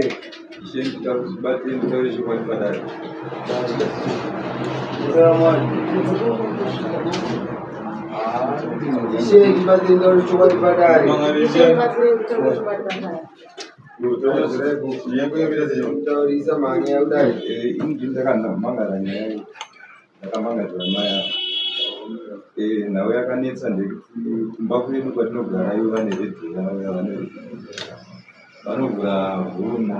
padare. Ishe nditakubatei nditaure chokwadi padare. Ishe ndibatsirei nditaure chokwadi padare. Taurisa mhanya kudai. Ini ndini ndakamangara nyaya iyi. Ndakamangadzira mai ava. Nhau yakanetsa ndeyekuti kumba kwedu kwatinogara ivo vane redhiyo yavo yavane vanovhura volume,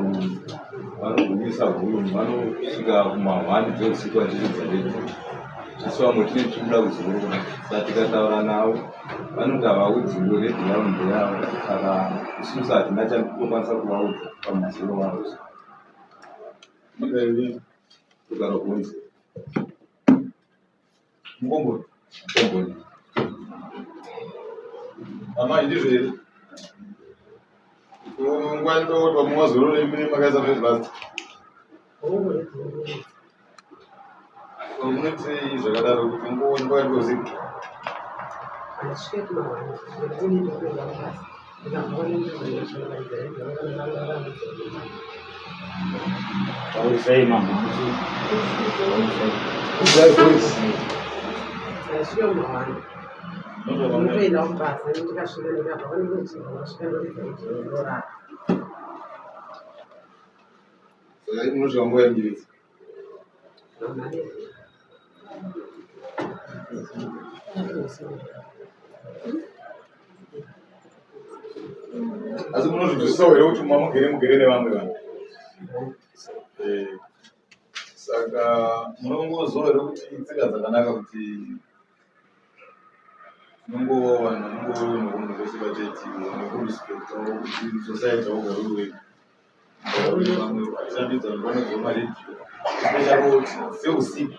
vanogumisa volume, vanosvika kuma1 dzeusiku vachiridza redhiyo. Isu vamwe tinenge tichikuda kuzorora, saka tikataura navo vanoti havaudziwe, redhiyo yavo ndeyavo, saka isusu hatina chatinokwanisa kuvaudza pamudziyo wavo. Kugara kunze. Mukomboni. Mukomboni. Amai ndizvo here? Nguva ndokoti vamwe mune makaisa first last. Munoti zvakadaro kuti nguva nguva ndoziki. Taurisai mama. Kudai voice. Ndinotoenda kubasa ndikasvika ndikabva vanondosvika ndoridza kuti ndorara. Saka munosvika nguva yembiri. Asi munozvinzwisisawo here kuti mamugere mugere nevamwe vanhu? Saka munongoziva here kuti itsika dzakanaka kuti tinongova vanhu vanongova neunhu vese vachaitiwa nekurespektawo kuti society haugari uri wega. Vamwe vachishandidza vanonzwa maredhiyo especially seusiku.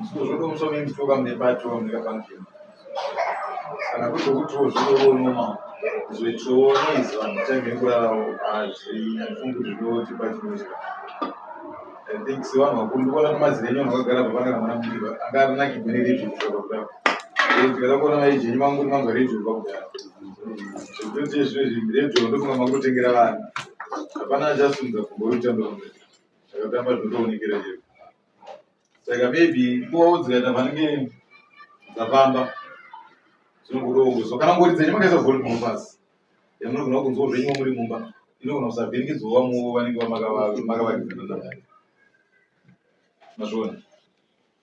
Usiku zvodomuswa mune muchitoka mune party or mune kafunction. Kana kuzokutiwo zvinovo normal kuzoitiwo noise vanhu time yekurarawo hazvifungi kuti zvinotipa chinotya. I think sevanhu vakuru ndikuona kuti mazera enyu vanhu vakagara apa pana kana mwana mudiki anganakirwe neredhiyo kusvika pakudaro. Ndikada kuona maage enyu mangu kuti manzwa redhiyo kubva kudhara. Zvekuti zvino izvi redhiyo ndofunga makutotengera vana. Hapana achasumudza pfungwa yekutamba pamwe. Zvakatamba zvinotoonekera chero. Saka maybe nguvawo dzikaita vanenge dzafamba zvinongodawo kana ngori dzenyu makaisa volume pasi yamunogona kunzwa zvenyu muri mumba inogona kusavhiringidzwa vamwewo vanenge makavakidzana navo. Mazviona?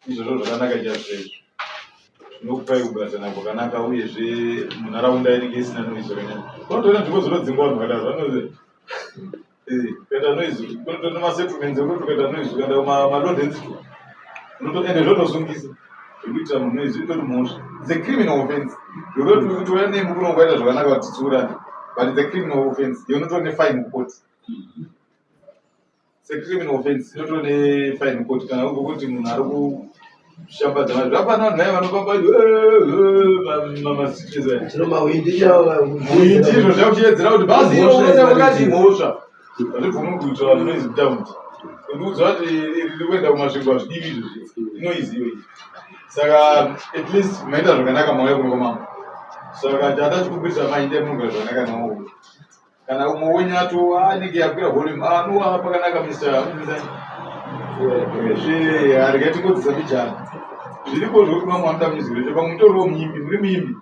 Izvozvo zvakanaka chaizvo chaizvo. Zvinokupai kugarisana kwakanaka uyezve munharaunda inenge isina noise yakanyanya. Unotoona nzvimbo dzinodzingwa vanhu vakadaro vanozi kuita noise kunotoona masettlements ekuti ukaita noise ukaenda kumalow density ende zvotosungisa zvekuitira munhu noise itori mhosva. It's a criminal offense. Zvekuti kuti uya nemi kuno kwaita zvakanaka kuti titsiurane but it's a criminal offense. Unotori nefine kukoti. It's a criminal offense. Inotori nefine kukoti kana uri kuti munhu ari kushambadza vanhu. Zvakafanana vanhu vaya vanofamba mamastreets aya. Chino mahwindi chawo. Muiti izvo zvakuchiedzera kuti bhazi iro unoenda kwakati mhosva. Hazvibvumi kuitira vanhu noise mutaundi. Kundiudza kuti riri kuenda kumasvingo hazvidiwi izvozvo. Inoise iyoyi. Saka at least maita zvakanaka mauya kuno kwamambo. Saka chata chikumbirisa mainde munogara zvakanaka nawo. Kana umwe wenyu ato anenge yakwira volume ah no pakanaka Mr. Zve regai tingodzidza mbijana. Zviriko zvekuti vamwe vanoda music zvacho pamwe mutoriwo muimbi muri muimbi.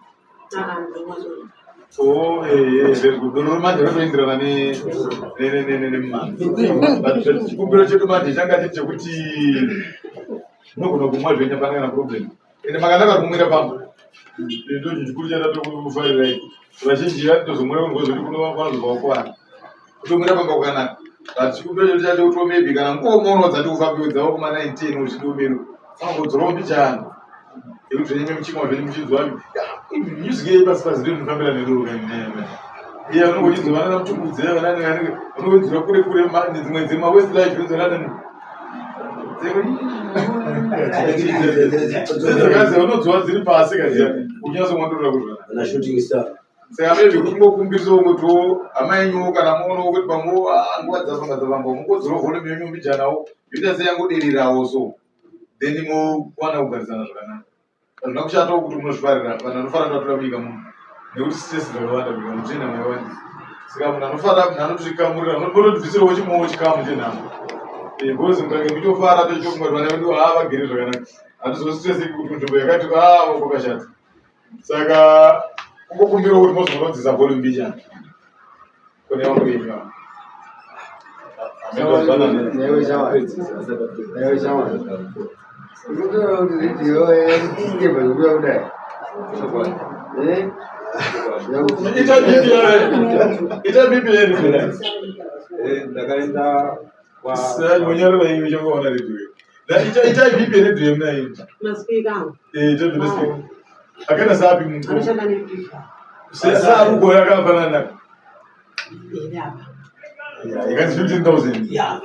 Oh, very good. Doro manje rinoenderana nemumanzi. But chikumbiro chedu manje changa chiri chekuti munogona kumwa zvenyu hapana kana problem. Ende makanaka kumwira pamba. Ndo chinhu chikuru chatatokufarira. Vazhinji vanotozomwira kunhu kwezvekuti kuno vanozobva vakuvana. Kutomwira pamba kwakanaka. But chikumbiro chedu chacho kuti maybe kana nguva dzati kufambiwe dzavo kuma 19 uchidomero. Fangodzorawo mbijana. Yekuti zvenyu muchimwa zvenyu muchinzwa music yei pasi pasi ndiro inofambira nedoro kainene. Iya unongochidzwa vana mutukudzi vana vanenge unongodzwa kure kure dzimwe dzema West Life unonzwa nani. Dzekazi unodzwa dziri pasi kaziya unyatsomwandurira kuzvana. Ana shooting star. Saka maybe kuti ngokumbirisawo kutiwo hama yenyuwo kana muonawo kuti pamwe nguva dzafamba dzafamba mungodzora volume yenyu mbijanawo yoita seyangodererawo so then mowana kugarisana zvakanaka. Hazvina kushatawo kuti munozvifarira vanhu vanofanira kutora munyika muno nekuti stress dzakawanda munyika muno tine nhamo yakawandisa. Saka munhu anofara munhu anotikamurira unotobvisirawo chimwewo chikamu chenhamo. Because mukange muchitofara tochitofunga kuti vana vedu haa vagere zvakanaka. Hatizositreseki kuti kunzvimbo yakati haa kwakashata. Saka kungokumbirawo kuti mozonodzisa volume mbichana. Kune vamwe venyu ava. Newe shawari. Newe shawari. Unotaura kuti redhiyo yakutisitebha zvekuda kudai. Eh? Ita bibi ita bibi yenu. Ndakaenda kwa Munyarara imi changoona redhiyo. Ita ita bibi redhiyo mna iyi. Maspeaker angu Eh, ita bibi speaker. Akaenda sapi mukuru. anoshanda nepifa Saruko yakafanana. iri apa. Yakanzi 15,000. Yeah,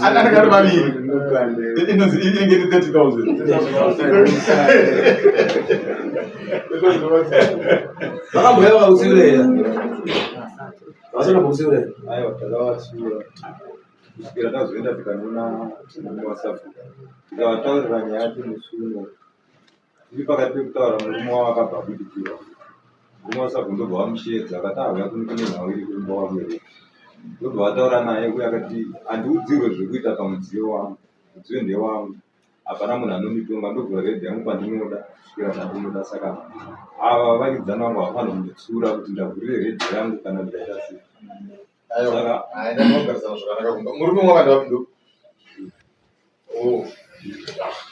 Anenge ari maviri. Inonzi inenge iri 30,000. Vakamboya vakakutsiurera. Vasina kukutsiurera. Aiwa, takavatsiura kusvikira tazoenda tikanoona murume waSabhuku tikavataurira nyaya yacho musi uno. Tiri pakati pekutaura murume wavo akabva abudikira. Murume waSabhuku ndobva vamusheedza akati auya kuno kune nhau iri kumba kwako here. Ndobva vataura naye uye akati handiudzirwe zvekuita pamudziyo wangu. Mudziyo ndewangu. Hapana munhu anonditonga ndovhura redhiyo yangu pandinoda kusvikira pandinoda saka ava vavakidzani vangu havafanirwi kunditsiura kuti ndavhurire redhiyo yangu kana ndikaita sei. Aiwa, haina kugarisana zvakanaka kumba. Murume wakanda wapi ndo? Oh.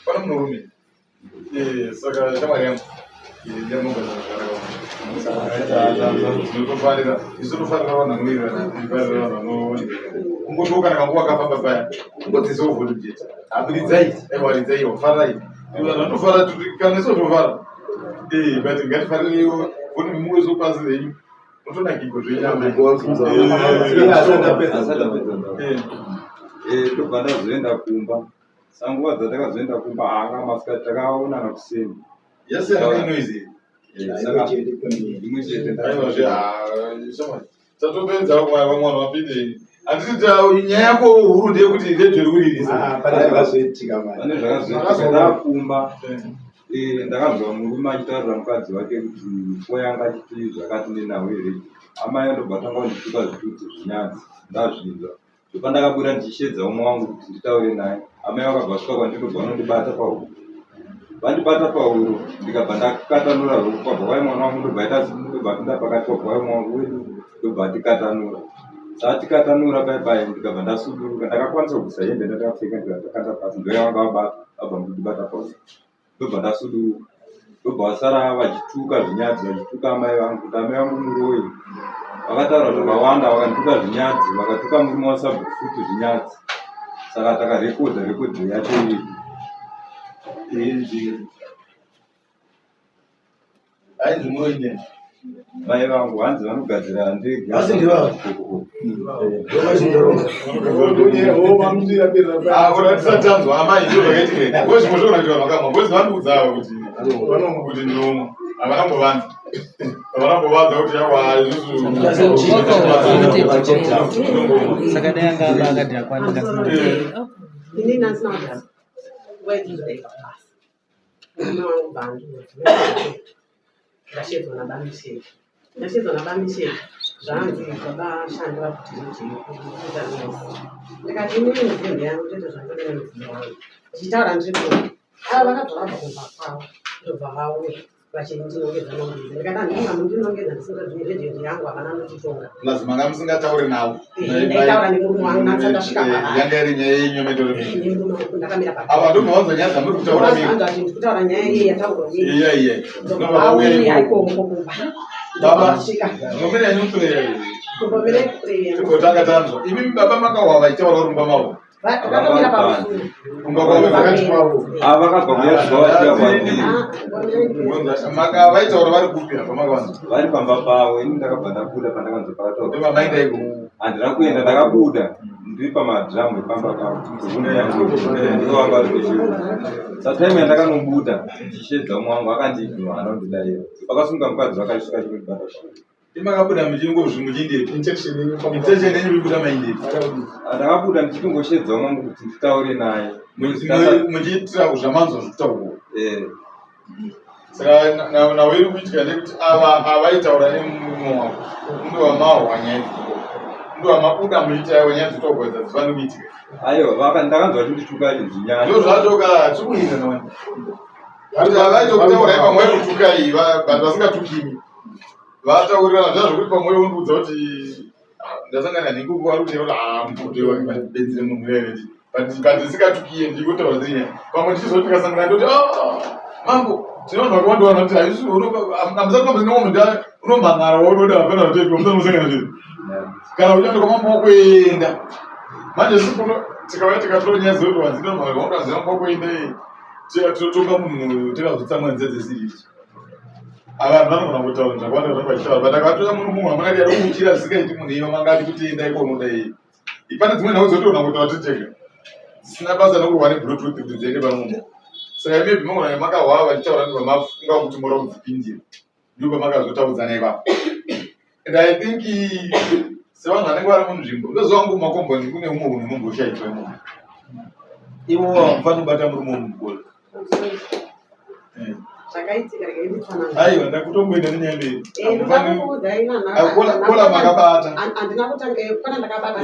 Pana murume. Eh, saka shamwari yangu. Eh, ndinogarisana zvakanaka. Tinotofanira, isu tofanira vanhu vanowirirana, tinofanira vanhu vano kungotiwo kana kanguva kafamba paya, kungodzisawo volume chete. Abiridzai, aiwa ridzai, farai. Vanhu vanofara, kana isu tofara. Eh, but ngatifarireiwo volume muweso pasi zvenyu. Motonakirwa zvenyu. Asati apedza ndau. Tobva ndazoenda kumba. Sanguva dzatakazoenda kumba anga masikati takaonana kuseni. Yasiyana neinoizi. Saka imwe chete Aiwa zve shamwari. Tatopedza vamwe vamwe vanhu vapinde. Handiti nyaya yako huru ndeyekuti redhiyo iri kuririsa. Pane zvakazoitika manje. Pane zvakazoitika ndakumba. Ndakanzwa murume achitaurira mukadzi wake kuti ko yanga achiti zvakati nenhau here. Amai ndobva tanga kundituka zvitutsi zvinyadzi ndazvinzwa. Ndopandakabuda ndichisheedza umwe wangu kuti nditaure naye. Amai vakabva vasvika kwandiri ndobva vanondibata pahuro. Vandibata pahuro ndikabva ndakatanura ruoko kwabva kwai mwana wangu ndobva aita ndobva apinda pakati kwabva kwai mwana wangu wedu ndobva atikatanura. Saatikatanura pai pai ndikabva ndasuduruka ndakakwanisa kubvisa hembe ndakapfeka ndikabva ndakanda pasi ndoyavanga vabata vabva kundibata pahuro. Ndobva ndasuduruka. Ndobva vasara vachituka zvinyadzi vachituka amai vangu kuti amai vangu muroyi. Vakataura zvakawanda vakandituka zvinyadzi vakatuka murume wasabhuku futi zvinyadzi. Saka takarekodha rekodhi yacho iripo. Ainzi muroyi nene. Mai vangu hanzi vanogadzira ndege. Asi ndivavo. Ah, ora tisatanzwa amai ndizvo zvakaitika here. Ngozi zvimwe zvogona kuitwa makamwa. Ngozi vandiudza ava kuti kuti ndinomwa. Havana kumbovanza. Havana kumbovanza kuti yawa isusu. Saka dai anga aba akadhakwa anenge asina Inini handisina kudhakwa. Nguva idzodzo ndaibva kubasa. Murume wangu bvandiudza. Ndashedzwa nabamisheni. Ndashedzwa nabamisheni zvanzi baba shandi vakuti redhiyo kuita noise. Ndikati inini mudziyo ndeyangu ndoita zvandoda nemudziyo wangu. Ndichitaura ndiri kumba. Ava vakabva vabva kumba kwavo ndobva vauya vachindinongedza nongedza. Ndikati handina mundinongedza ndisingazivi redhiyo ndeyangu havana anotitonga. Plus manga musingatauri navo. Ndaitaura nemurume wangu ndasati ndasvika pavari. Yanga iri nyaya yenyu yamaitaura. Nemurume wangu ndakamira pa. Ava ndobva vanzwa nyaya dzamuri kutaura mimi. Vanhu vati ndikutaura nyaya iyi yataurwa iyi. Iya iya. Ndobva Ndobva vauya vauya ikoko. ikoko kumba. Baba. Vasvika. Nomene yanyokureya. Kumbomire kureya. Tikotanga tanzwa. Imi baba makahwa vachitaura uri mumba mavo. Vakamira pamusuwo. Kumba kwavo pakati kwavo. Ava vakabva kuya zuva vasvika kwandiri. Maka vaitaura vari kupi apa makavanzwa. Vari pamba pavo ini ndakabva ndabuda pandakanzwa pakataurwa. Ndobva maenda ikoko. Handina kuenda ndakabuda ndiri pamadhiramu epamba pavo. Ndivo vanga vari pedyo. Saka time yandakanobuda ndichisheedza umwe wangu akandiignore haana kundidaira. Pakasunga mukadzi wakasvika achindibata pahuro. Imakabuda muchingozvi muchiindepi. Intention yenyu Intention yenyu iri kubuda maindepi. Ndakabuda ndichitongoshedza umwe wangu kuti nditaure naye. Muchiitira zvamanzwa zvekutaurwa. Saka nhau iri kuitika ndeyekuti ava avaitaura nemumwe wavo ndo vamahwa nyaya dziko, ndo vamabuda muchiita yavo nyaya dzotogwa dzadzifaniri kuitika. Aiwa, ndakanzwa chindituka chinzinyaya. Ndo zvacho ka tiri kuita nawani kuti avaitokutaurai pamwe vaikutukai, but vasingatukimi vataurirana zviya zvekuti pamwe undiudza kuti, "Ah, ndasangana nekuku vari kuti ah, mukuti benzi remunhu rereti," but ndisingatukiye, ndikotaura dziri nyaya. Pamwe ndichizoti tikasangana ndoti, "Ah, mambo, tine vanhu vakawanda vanoti haisi hamusati mambo nemambo unomhan'ara waunoda, hapana zvatoitwa, musati musangana zvinhu kana uchando kwamambo wakuenda." Manje sikuno tikauya tikatora nyaya dzekuti wanzina vanhu vakawanda wanzina mambo wakuenda, tinotonga munhu tikazotsamwa nzia dzisiri idzo. Ava vanhu vanogona kutaura zvakawanda zvanenge vachitaura, but akatoya munhu mumwe hamuna ari kuuchira zvisingaiti munhu iyo mangati kuti endai kwaunoda iyi. Pane dzimwe nhau dzotoona kuti watitega dzisina basa nokurwa nebluetooth kuti dziende pamunhu. Saka maybe munogona makahwa vachitaura ndibva mafunga kuti mora kudzipindira, ndipo pamakazotaudzana ipapo. And I think sevanhu vanenge vari munzvimbo, ndoziva wangu mumakomboni kune umwe unhu unomboshaikwa imomo, ivo hamufaniri kubata murume womugolo. Zvakaitika, regai nditsanangure. Aiwa, ndakutomboenda nenyaya mberi. Ndakuudzai. Kola makabata. Handina kutanga kana ndakabata.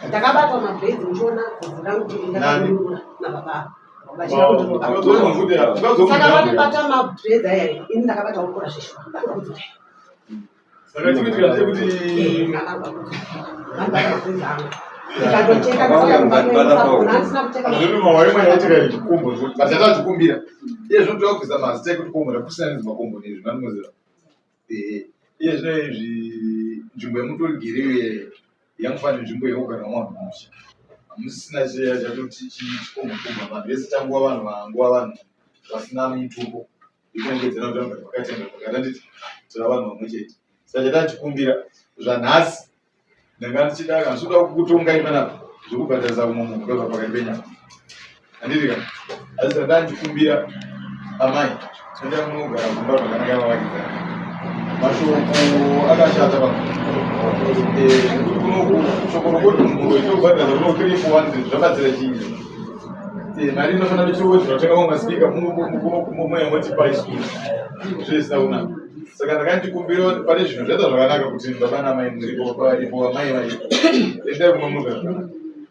Ndakabatwa mabhedzi muchiona bvudzi rangu kuti ndakadurura nababa vachida kundirova. Saka vanobata mabhedzi aya, ini ndakabata ukora zveshuwa. Saka chikuitika ndechekuti Vanobata mabhedzi angu, ndikatocheka ndisina kucheka. Zvino mawaimwe yaitika ichikumbo, but yatachikumbira iye zvino toda kubvisa mazita ekuti komboni kusina nezvi makomboni izvi vanoziva. Iye zvino izvi nzvimbo yemutorigere iye yangofanira nzvimbo yekugara mwanhu musha, hamusisina chiya chatoti chikombokomba vanhu vese, changuva vanhu vanguva vanhu vasina mitupo ikunongedzera kuti vanogara pakatenga pakati, anditi tira vanhu vamwe chete. Saka chatachikumbira zvanhasi, ndanga ndichida handitoda kukutongai panapa zvekubhadharisa umwe munhu ndobva pakati penyama, handiti ka? Asi zvandanga ndichikumbira, amai, tinoda munogara kumba zvakanaka vavakidzana. Mashoko akashata pano zvekuti kunoku shoko rokuti munhu wechokubhadharisa kuno 3 400 zvabatsira chinyi? Mari inofanira kuchiwedzera kutenga mamwe masipika motipa isusu zvisina kunaka. Saka ndakandikumbira pane zvinhu zvaita zvakanaka kuti baba namai muripo varipo, amai varipo, endai kumwe munogara zvakanaka.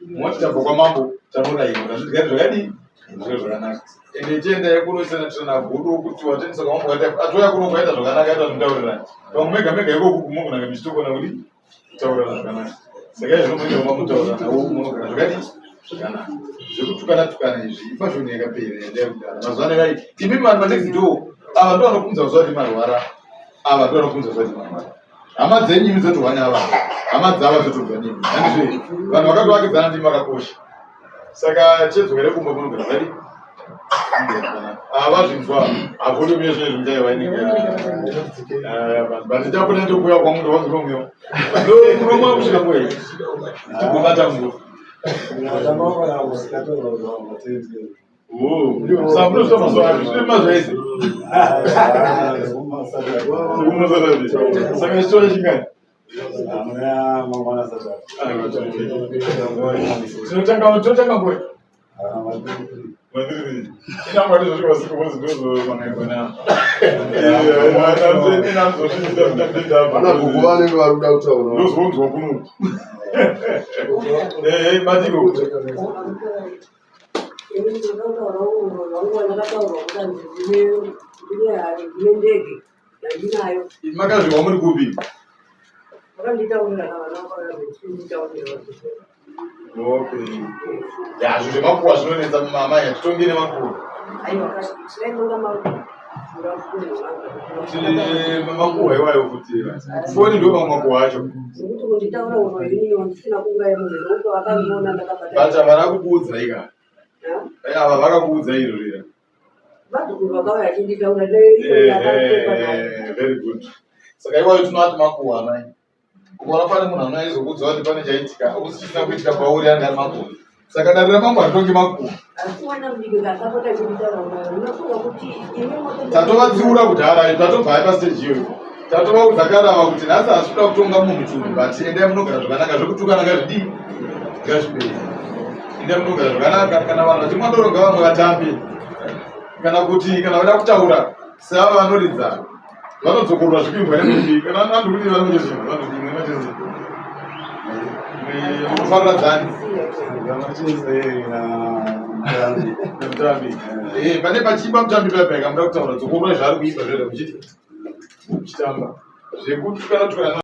Moti tabva kwamambo tanorayirwa tazvitigari zvakadii, zviro zvakanaka. Ende chiendai kunosanatirana godo kuti watendesa kwamambo kati atouya kuno kwaita zvakanaka, aita zvinotaurirana pamwe mega mega ikoko kumunogona muchitokona kuti kutaurirana zvakanaka. Saka izvo munoenda kumba mutaurirana munogara zvakadii, zvakanaka. Zvekutukana tukana izvi ifashoni yakapera yandai kudhara. Mazuva ano kai imi vanhu manext door ava ndo vanokunza kuziva kuti marwara, ava ndo vanokunza kuziva kuti marwara. Hama dzenyu imi dzotorwa neava, hama dzava dzotorwa nemi, handizvo? Vanhu vakatovakidzana ndimi vakakosha. Saka chedzokere kumba munogara zvadii vazvinzwa havolume yezvinezvi muchaiva inenge, but ndichapota ndokuya kwangu ndovanziromwewo ndokuromwa kusvika nguva iyi tigobata nguva. Saka munosvika mazuva api? Zvine mazuva ese saka chitora chingani? Tinotanga, tinotanga nguva inangwa ndizvosvika usiku kozi ndozomangaiona. Vana gugu vanenge vari kuda kutaura. Ndozonzwa kuno matiko. Ini ndinotaurawo vangu vandakataurwa kuti ndine hari, ndine ndege yandinayo. Makazviwa muri kupi? Vakanditaurira vana vakanditaurira. Okay, ya, zvinhu zvemakuwa zvinonetsa mama, hatitongi nemakuwa. Aiwa, tinaitonga makura. Tine makuwa iwayo futi, foni ndo mamwe makuwa acho. Nekuti kunditaura uno inini wandisina kungaye munhu ndokuti vakandiona ndakabata. But havana kukuudza ika ava vakakuudza iro rira. Vazukuru vakauya achinditaura neiyo. Very good. Saka iwayo tinoti makuwa, amai. Ukaona pane munhu anoaizokuudza kuti pane chaitika usisina kuitika kwauri, anga ari makuwa. Saka dare ramambo haritongi makuwa. Asi mwana mudiki akasapota achinditaura, unofunga kuti imi Tatovatsiura kudhara, tatobva pastage iyoyo, tatovaudza karava kuti nhasi hasi kuda kutonga munhu chinhu, but endai munogara zvakanaka. Zvekutukana ngazvidii, ngazviperi. Endai munogara zvakanaka. Kana vanhu vachimwa doro ngavamwe vatambe, kana kuti kana vada kutaura. Seava vanoridza vanodzokorora zvikuimbwa nemuimbi kana andikuti vanochezvinhu vanoti imwe macheze unofarira dzani nemutambi. Pane pachiimba mutambi paya paya kamuda kutaura dzokorora zvaari kuimba zvega muchiti muchitamba zvekutukana tukana.